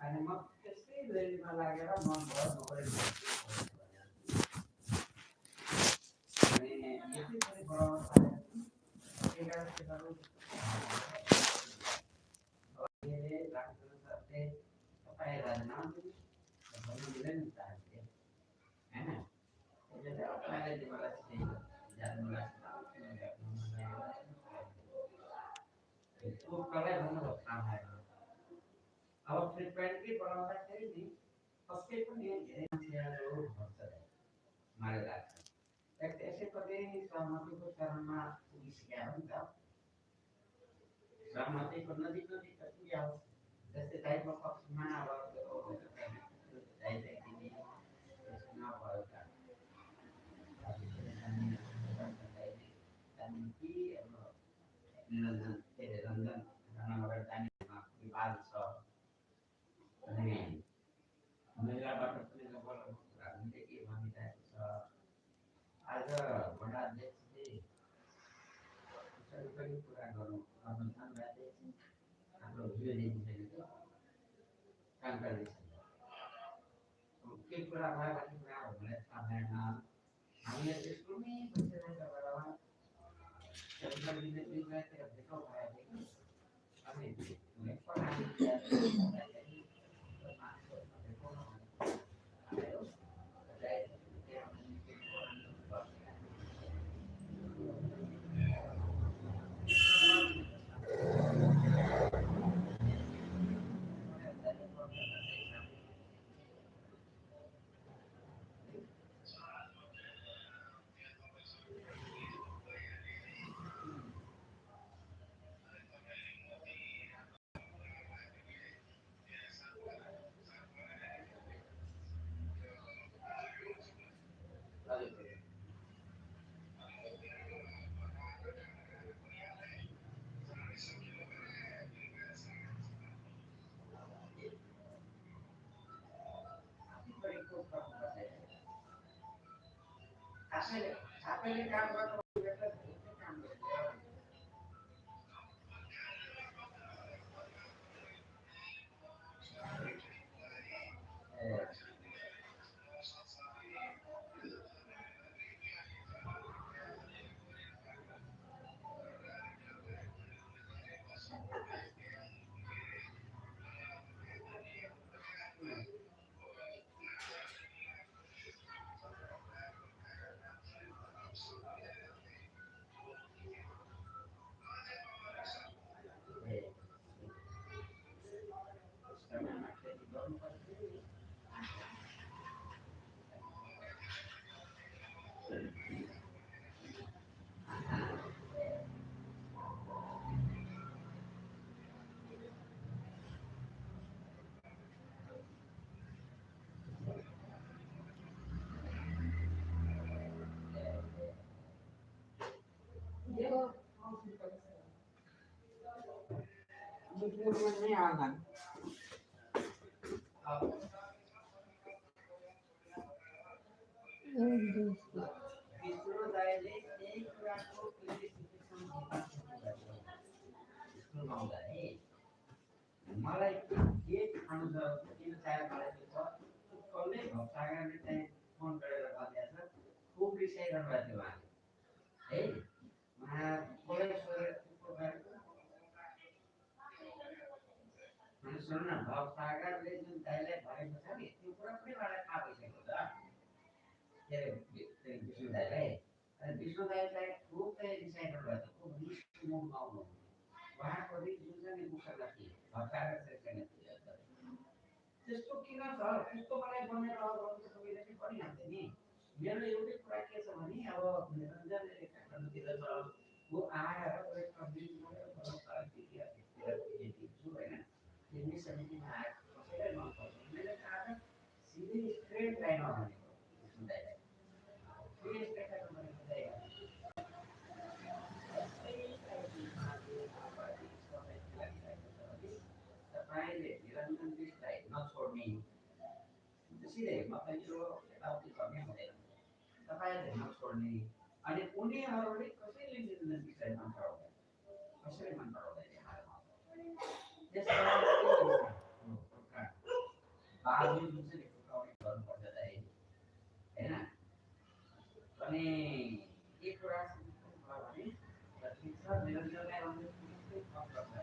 अनि म त्यसै रेलीमा लागेर मन भयो नोकरी अनि यति पनि बढाउन थालेँ 11 लाग्छ सबले तपाईँ राजीनामा दिनु भन्नु दिँदैन नि चाहन्थे हैन त्यसले चाहिँ तपाईँले चाहिँ मलाई चाहिँ जानु लाग्छ वो कलाई भन्नु काम आयो अब फ्रिक्वेन्टली बढाउँदाखेरि नि कसै पनि धेरै मान्छेहरू भन्छ मलाई लाग्छ एक त्यसैपछि सहमतिको चरणमा पुगिसक्यो नि त सहमतिको नजिक नजिक पुग्यो जस्तै दाइको पक्षमा अब दाइले दिने त्यसमा भयो त कि अब निरञ्जन के अरे रञ्जन राणाबाट जानेमा विवाद छ अनि महिलाबाट पनि लगभग हामीले के भनिरहेको छ आज वडा अध्यक्षले यसरी पनि कुरा गर्नु गर्न थाल्नुभएको हाम्रो भिडियो देखिसकेको काम गर्दैछ के कुरा भयो भन्ने कुरा हामीलाई थाहा भएन हामीले त्यस्तो नै बसिरहेको बेलामा दिने दुईतिर भेटौँ भएदेखि अनि प्रणाली आफैले काम गर्नु नहीं आना मलाई के खानु छ किन चाहियो मलाई त्यो कसले भक्तागरले चाहिँ फोन गरेर भनिदिएको छ खुब रिसाइरहनु भएको थियो उहाँ है मलाई सुन्नु न भक्तागरले जुन दाइलाई भनेको छ नि त्यो कुरा पनि मलाई थाहा भइसक्यो त के अरे विष्णु दाइलाई अनि विष्णु दाइलाई खुब चाहिँ रिसाइरहनु भएको छ खुब रिस मुडमा आउनु उहाँको रिस जुन चाहिँ नि मुखमा थिए भक्तागर चाहिँ त्यस्तो किन छ त्यस्तो मलाई बनेर गर्नु सबैले चाहिँ गरिहाल्छ नि मेरो एउटै कुरा के छ भने अब निरञ्जनले काठमाडौँतिर छ वो आएर एक कम्प्लिट गरेर दिन्छु होइन तिमी समितिमा आएर कसैलाई मन पर्छ मैले कहाँ सिधै स्ट्रेट लाइनमा भनेको सुन्दैलाई तपाईँले निरञ्जन बिसलाई नछोड्ने सिधै मतलब यो यताउति गर्ने हुँदैन तपाईँले नछोड्ने अनि उनीहरूले कसैले निरञ्जन बिसलाई मन पराउँदैन कसैले मन पराउँदैन त्यसमा आज जुन चाहिँ फुकाउने गर्नुपर्छ दाइ होइन अनि एक कुरा भयो भने ठिक छ निरञ्जनलाई आउने पुलिसले थप गर्छ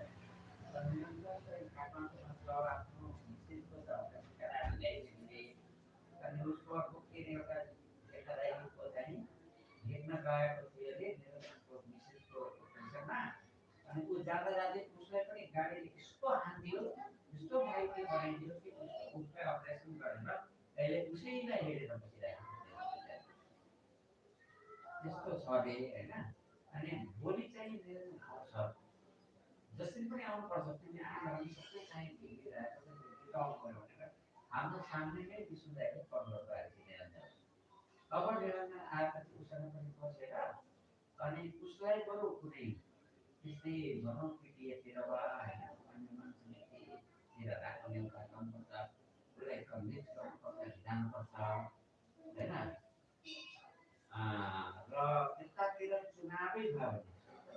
तर निरञ्जन चाहिँ काठमाडौँमा छ आफ्नो विशेषको छ त्यसकारण ल्याइदिने अनि उसको अर्को के अरे एउटा दाइको चाहिँ भेट्न गएको थियो अरे निरञ्जनको मिसेसको टेन्सनमा अनि ऊ जाँदा जाँदै उसलाई पनि गाडीले यस्तो हान्दियो यस्तो घाइते बनाइदियो कि उसको उसलाई अपरेसन गरेर अहिले उसैलाई हेरेर बसिरहेको त्यस्तो छ अरे होइन अनि भोलि चाहिँ निरञ्जन आउँछ जसरी पनि आउनुपर्छ किनभने आमाहरू सबै चाहिँ भिडिरहेको छ आउनु पऱ्यो भनेर हाम्रो सामने नै विष्णुदायले कल गर्दा आएको थियो निरञ्जन अब निरञ्जन आएपछि उसँग पनि बसेर अनि उसलाई बरु कुनै त्यस्तै भनौँ पिटिएतिर वा होइन अन्य मान्छेतिर राख्ने एउटा गर्नुपर्छ उसलाई कन्भिन्स गर्नुपर्छ जानुपर्छ होइन र यतातिर चुनावै भयो भने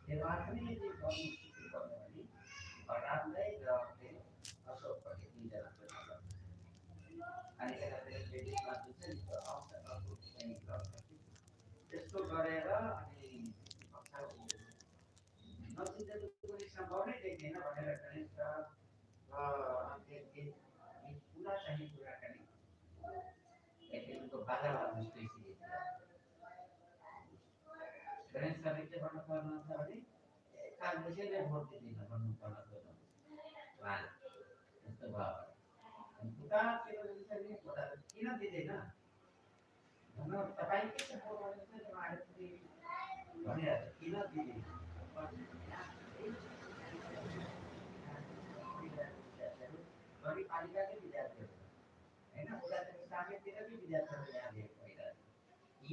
निर्वाचनै यदि गर्नु सुरु गर्यो भने बरामलाई र अशोकपट्टि दुईजना चुनाव गर्छ अनि यतातिर लेडिजमा जुन चाहिँ त्यो आउँछ अर्को चाहिँ गर्छ त्यस्तो गरेर अनि नजिकको कुनै सम्भव नै देख्दैन भनेर गणेश र पुरा चाहिँ कुराकानी एकैको बाजा जस्तै गणेश सरले के भन्नु पर्नुहुन्छ भने काङ्ग्रेसैले भोट दिँदैन भन्नु पर्न उहाँले यस्तो भयो उतातिर चाहिँ किन दिँदैन भन्नु तपाईँ के चाहिँ बोल्नुहुन्छ उहाँले पनि भनिरहेको किन दिँदैन गरिपालिकाकै विद्यार्थीहरू होइन उतातिर सामेततिरकै विद्यार्थीहरू यहाँ दिएको भइरहेको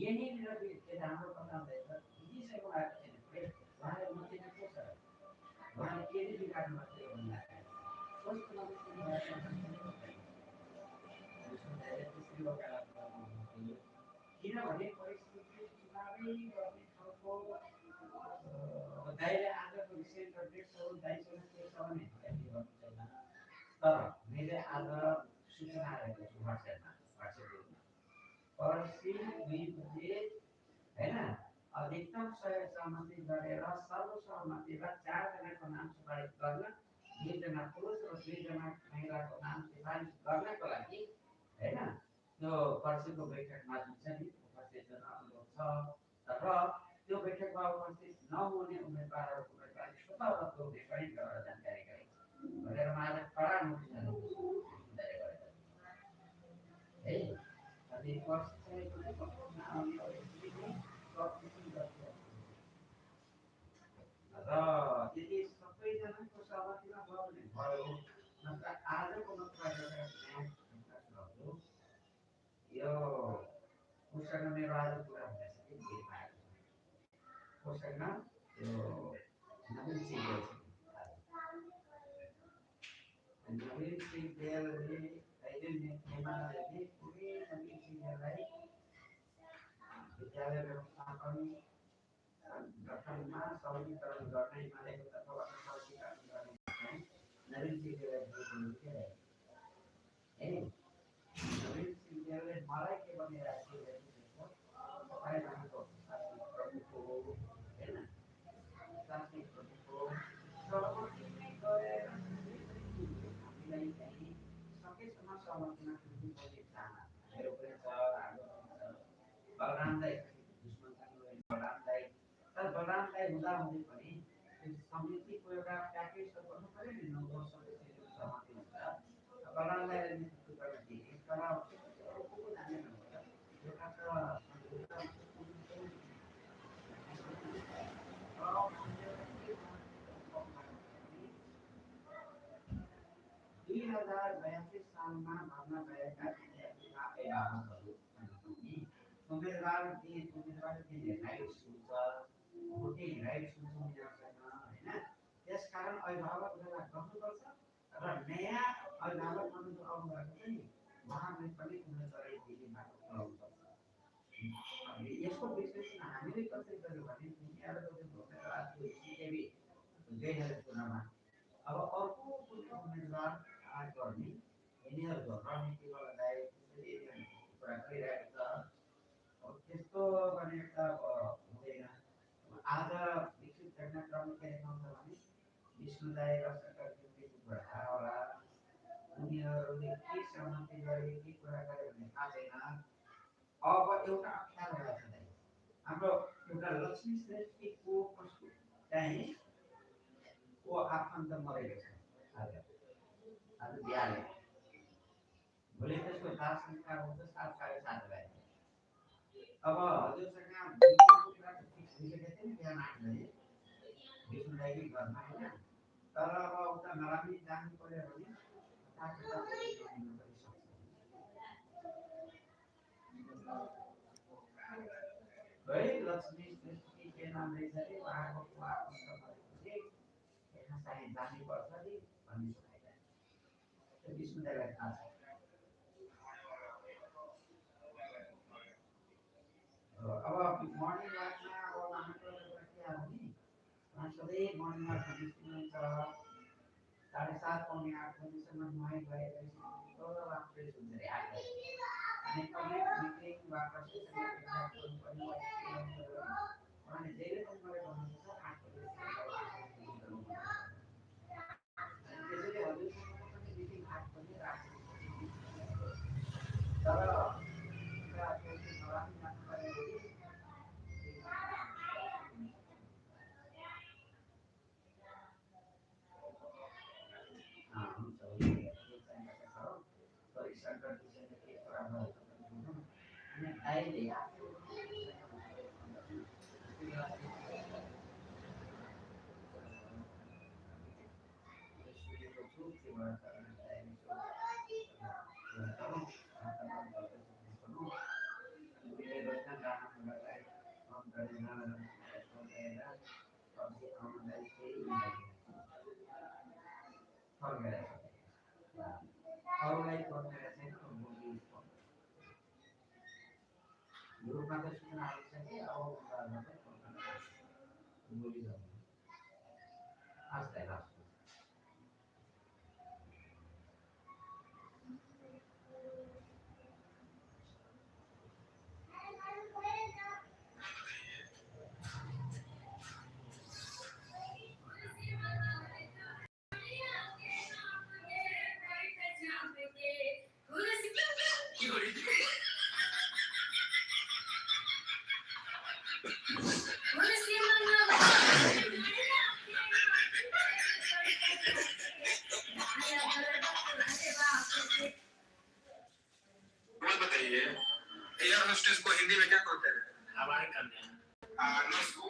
यहीँनिर के राम्रो कथा हुँदैछ बुझिसक्नु भएको छैन उहाँले मुद्दा के छ उहाँले के बिगार्नु भएको थियो भन्दाखेरि किनभने परिस्थिति चुनावै गर्ने खालको दाइले आजको विषय डेटसम्म दाइसँग के छ भने गर्नु छैन तर मैले आज सूचना आएको छु व्हाट्सएप ग्रुपमा पर्सि 2 बजे होइन अधिकतम सहमति गरेर सर्वसहमतिमा 4 जनाको नाम सिफारिस गर्न 2 जना पुरुष र 2 जना महिलाको नाम सिफारिस गर्नको लागि होइन त्यो पर्सिको बैठकमा जुन चाहिँ उपस्थित हुन अनुरोध छ र त्यो बैठकमा उपस्थित नहुने उम्मेदवारहरूको लागि स्वतः रद्द हुने पनि गरेर जानकारी गरे भनेर मलाई कडा नोटिसहरू है अनि पर्सि चाहिँ कुनै पक्षमा आउने र यदि सबैजनाको सहमतिमा भयो भने भयो नत्र आजको मात्र यो उसँग मेरो आज कुरा हुँदैछ कि भोलि पाएको उसँग यो नवीन सिंहदेवले अहिले नेमाले पुरै नवीन सिंहदेवलाई विद्यालय व्यवस्थापन गठनमा सहजीकरण गर्ने हिमालयको तर्फबाट सहजीकरण गर्ने नवीन सिंहदेवले नवीन सिंहदेवले मलाई के भनिरहेको थियो तपाईँ भनेको प्रमुख हो होइन शासनिक प्रमुख हो सहमति नै गरेर हामीलाई चाहिँ सकेसम्म सहमतिमा पुग्नु पर्ने चाहना मेरो पनि छ हाम्रो बलरामलाई दुश्मनसँग बलरामलाई तर बलरामलाई हुँदाहुँदै पनि समितिको एउटा प्याकेज त गर्नु पऱ्यो नि 9 सदस्यको सहमति हुन्छ बलरामलाई नेतृत्व गर्न दिने तर अरू को जाने नभएर एउटा त 2082 सालमा भर्ना भएका अभिभावकहरू उम्मेदवार दिने राइट्स हुन्छ भोटिङ राइट्स हुन्छ उनीहरूसँग होइन त्यसकारण अभिभावक बेला गर्नुपर्छ र नयाँ अभिभावक बन्नु आउनुभएको चाहिँ उहाँले पनि उम्मेदवारी दिने बाटो खुलाउनुपर्छ यसको विश्लेषण हामीले कसरी गर्यो भने यिनीहरूको जुन उम्मेदवार थियो सिकेबी 2016 मा अब अर्को कुनै उम्मेदवार गर्ने यिनीहरूको रणनीतिबाट दाइ त्यसरी कुरा गरिरहेको छ अब त्यस्तो गर्ने त अब हुँदैन आज विकसित घटनाक्रम के देखाउँछ भने विष्णु दाइ र सरकार जुनकै कुरा थाहा होला उनीहरूले के सहमति गरे के कुरा गरे भन्ने थाहा छैन अब एउटा अप्ठ्यारो भएको छ दाइ हाम्रो एउटा लक्ष्मी श्रेष्ठीको कसको चाहिँ को आफन्त मरेको छ आज आज बिहान भोलि त्यसको दाह संस्कार हुन्छ 7 साढे 7 बजे अब हजुरसँग विष्णुको कुरा त फिक्स भइसकेको थियो नि बिहान 8 बजे विष्णु दाइकै घरमा होइन तर अब उता नरामी जानु पर्यो भने तातो तातो नहुनु पनि सक्छ है लक्ष्मी श्रेष्ठी के नाम रहेछ अरे उहाँको को आफन्त मरेपछि त्यहाँ चाहिँ जानुपर्छ अरे भन्ने सुनाइरहेको त्यो विष्णु दाइलाई थाहा छ अब मर्निङ वाकमा अब उहाँको एउटा के हो भने उहाँ सधैँ मर्निङ वाकमा निस्किनुहुन्छ 7:30 पौने 8 बजीसम्म नुहाइ गएर निस्किनुहुन्छ उहाँ फ्रेस हुन्छ अरे 8 बजी अनि पब्लिक मिटिङ वा प्रशिक्षण गर्नुपर्ने वा उहाँले जहिले पनि मलाई भन्नुहुन्छ 8 बजीदेखि त्यसैले हजुरसँगको पनि मिटिङ 8 बजी राख्नु तर एउटा त्यो नराम्रो जानुपर्ने हो कि हुन्छ परीक्षा गर्दैछन् के कुरा भयो अनि अहिले सुनेको छु त्योबाट अरूलाई पर्खेर छैन ग्रुपमा त सूचना आइसके अब उनीहरूलाई चाहिँ भोलि जाउँ आजलाई लास्ट बताइए एयर होस्टेस को हिंदी में क्या बोलते हैं? हवाई कन्या। नर्स को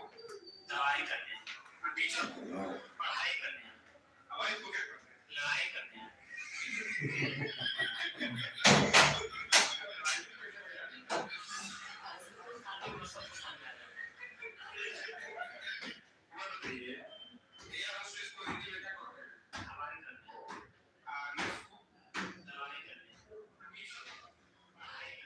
दवाई कन्या। टीचर को पढ़ाई कन्या। हवाई को क्या कहते हैं? लड़ाई कन्या। बताइए एयर होस्टेस को हिंदी में क्या बोलते हैं? हवाई कन्या। नर्स को दवाई कन्या। टीचर को पढ़ाई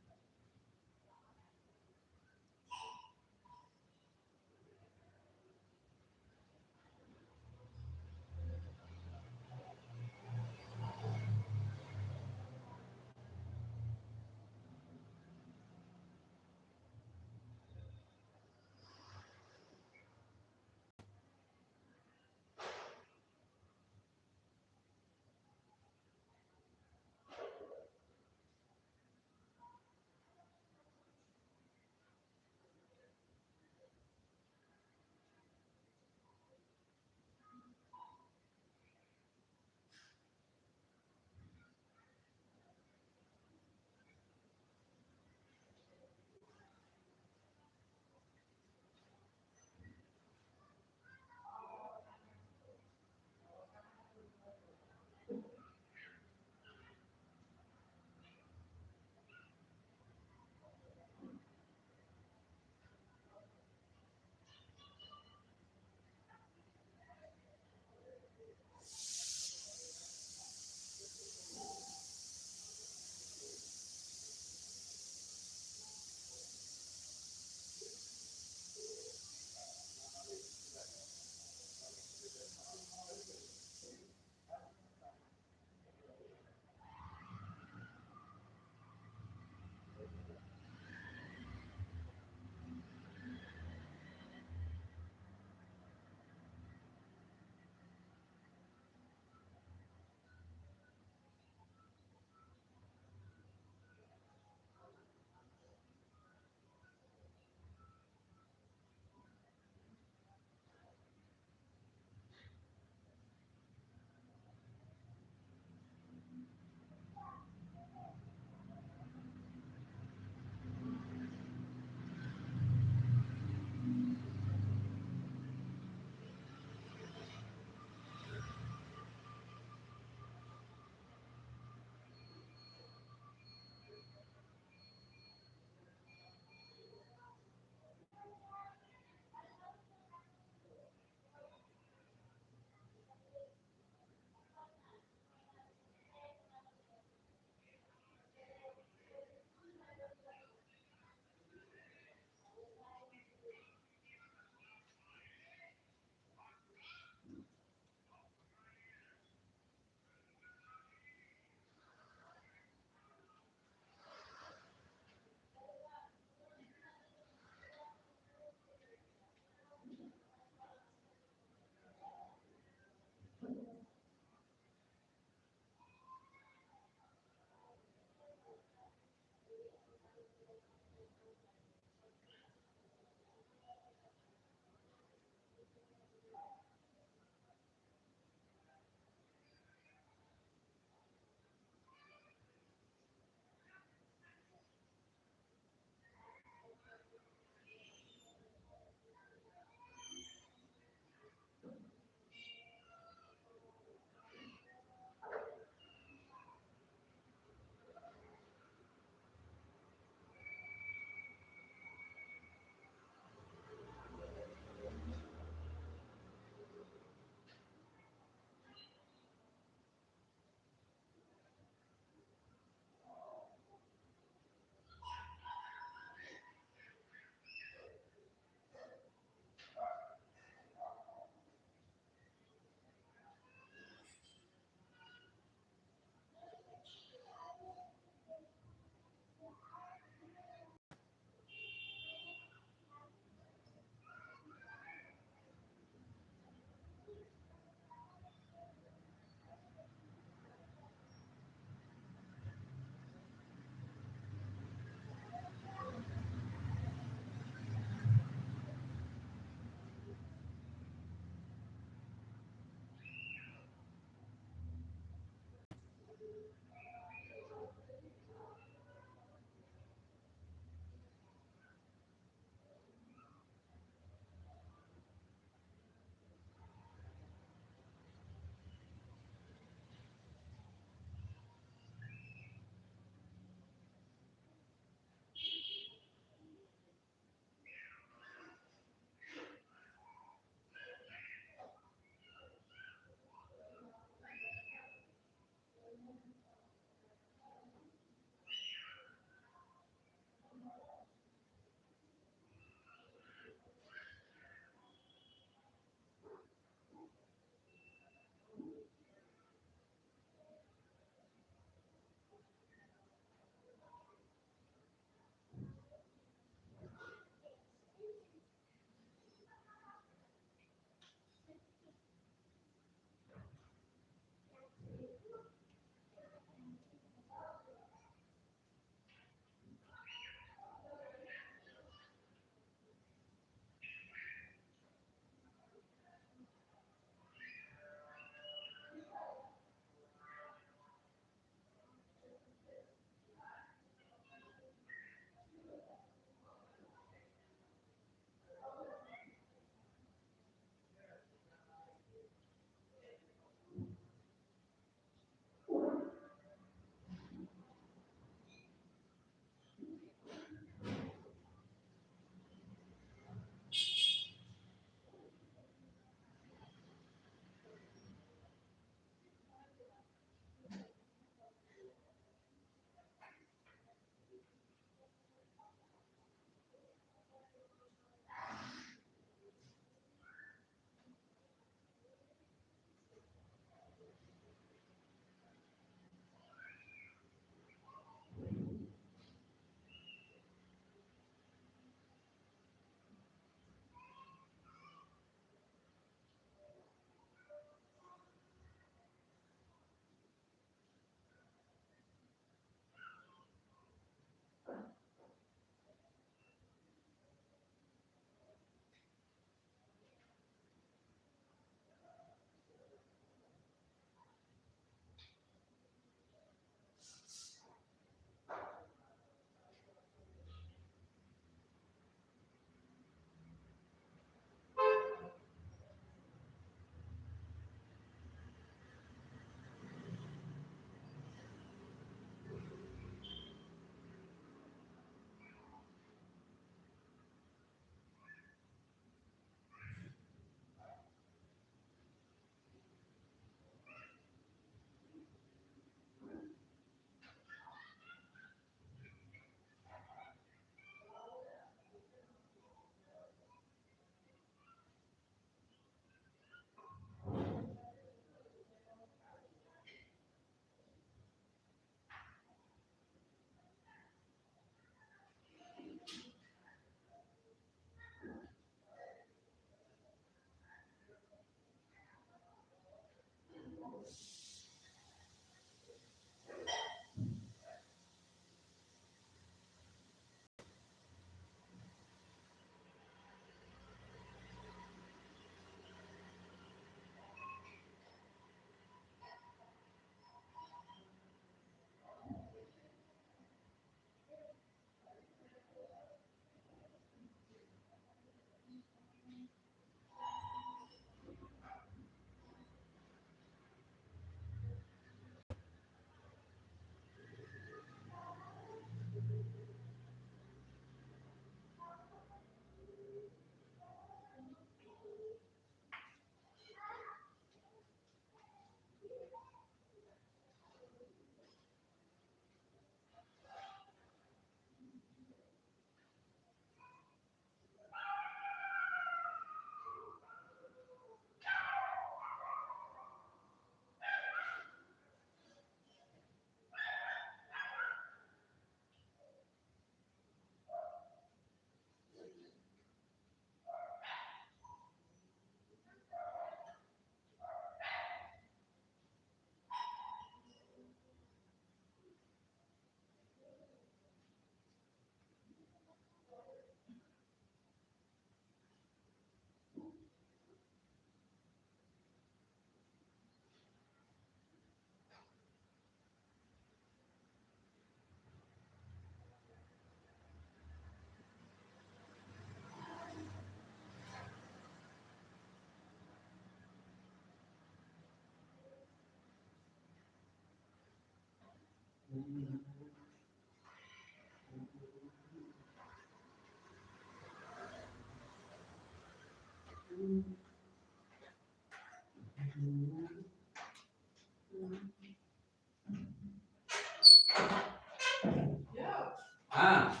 हाँ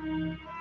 है।